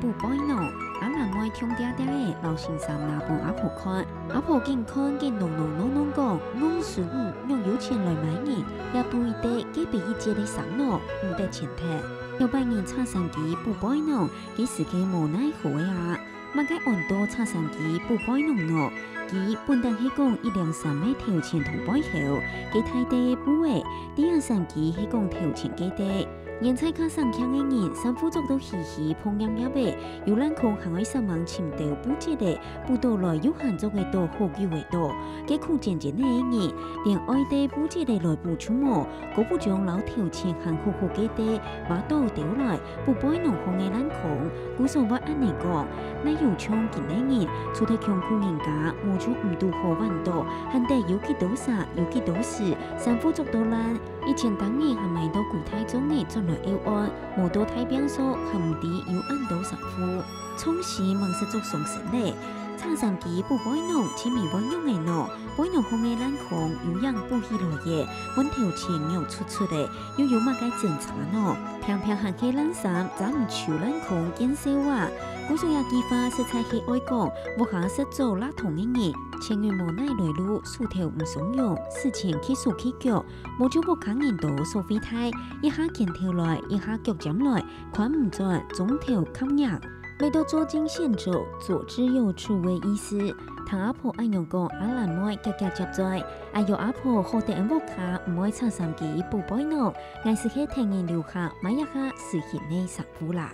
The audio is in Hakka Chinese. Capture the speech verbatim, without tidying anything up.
補背囊，阿蘭妹暢嗲嗲仔摎新衫拿分阿婆看。阿婆緊看緊噥噥噥噥講：「戇孫仔，仰有錢來買人，也補一垤該比一節个衫哦，毋得錢忒。」有擺人拆衫機補背囊，該時節無奈何仔啊！麼个安到拆衫機補背囊呢？佢本旦係講一領衫个頭前同背後，該大垤个布仔，在這衫機係講頭前該垤。 現在較省儉个人，衫褲著到稀稀、膨揜揜仔，有零空還愛煞猛尋兜布質仔，補倒來又還著得到好久仔到。該苦煎煎个人，連愛垤布質仔來補就無，姑不將摎頭前還好好个垤，挖倒兜來，補背囊項个零空。故所會恁仔講，哪有像今个人，除忒窮苦人家，無就毋堵好換到，還得有幾多儕，有幾多時，衫褲著到爛， 以前逐日還買到歸大眾仔轉來漚岸，無到大拚掃還毋知有恁多衫褲。總係吂使著傷身咧。拆衫機補背囊，盡尾會仰仔呢？背囊項个零空有影補起來咧，換頭前仰出出咧，又有麼个精差呢？平平還係爛衫，遮毋就零空見笑啊！故所這句話實在係愛講，屋下食棗罅糖个人，千萬莫奈來路，手頭毋鬆容，使錢去手去腳， 無就屋下人多所費大，一下拳頭來，一下腳尖來，款毋轉，中途磕䀴。乜到捉襟見肘，左支右絀个意思。聽阿婆恁樣講，阿蘭妹遽遽接嘴：「哎喲，阿婆，好得𠊎屋下毋愛拆衫機補背囊，𠊎斯係聽人留下買這下時興个衫褲啦。」